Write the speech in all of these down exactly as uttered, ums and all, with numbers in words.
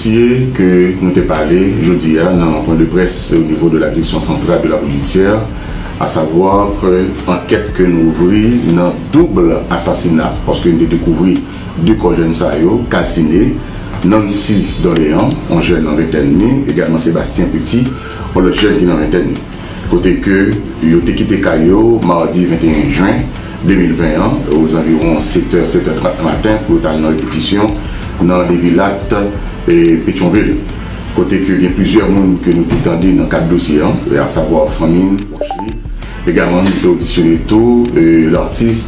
Dosye ke nou te pale jodi a nan pwen de près o nivo de la Direction Centrale de la Police Judiciaire, asavwa ankèt ke nou ouvri nan doub asasina, paske nou te dekouvri de kò jèn sa yo kalsine, Nancy Dorléan, yon jèn nan ventèn li, egalman Sébastien Petit, yon lòt jèn ki nan ventèn li. Kote ke yo te kite kay yo madi venteyen jen de mil ven an, ozanviwon sèt è, sèt è trant maten, pou yo t al nan repetisyon nan Devilat, e, Petyonvil. Kote ke gen plizyè moun ke nou te tande nan kad dosye an, e, asavwa fanmi, pwòch li. Egalman, nou te odisyone tou, e, latis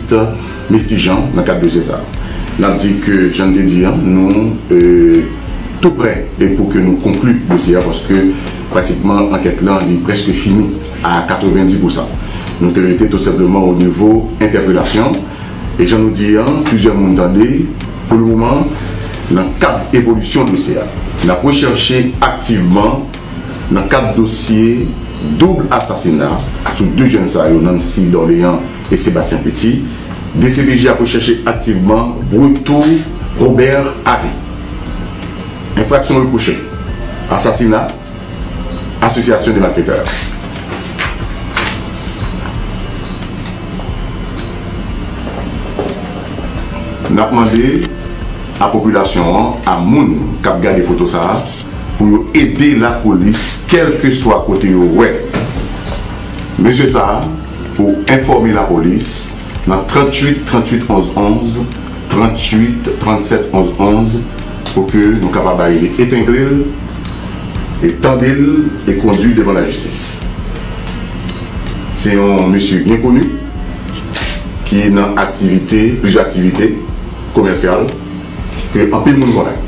Misty Jean nan kad dosye sa a. N ap di ke, jan n te di an, nou, e, tou prè e pou ke nou konkli dosye a, paske pratikman ankèt lan li prèske fini a katrevenndis pousan. Nou te rete tou senpleman o nivo entèpelasyon. E jan nou di an, plizyè moun tande, pou le moman, nan kad evolisyon dosye a, n ap rechèche aktivman nan kad dosye doub asasina sou de jèn sa yo, Nancy Dorléan e Sébastien Petit, D C P J ap rechèche aktivman Breteau Robert Harry. Enfraksyon repwoche: asasina, asosyasyon de malfetè. N ap mande a popilasyon an, a moun k ap gade foto sa a, pou yo ede lapolis, kèlkeswa kote yo wè mesye sa a, pou enfòme lapolis nan tranntuit tranntuit onz onz, tranntuit trannsèt onz onz, pou ke nou kapab arive epengle l, e tande l, e kondui devan lajistis. Se yon mesye byen koni, ki nan aktivite, plizyè aktivite komèsyal, ke anpil moun konnen.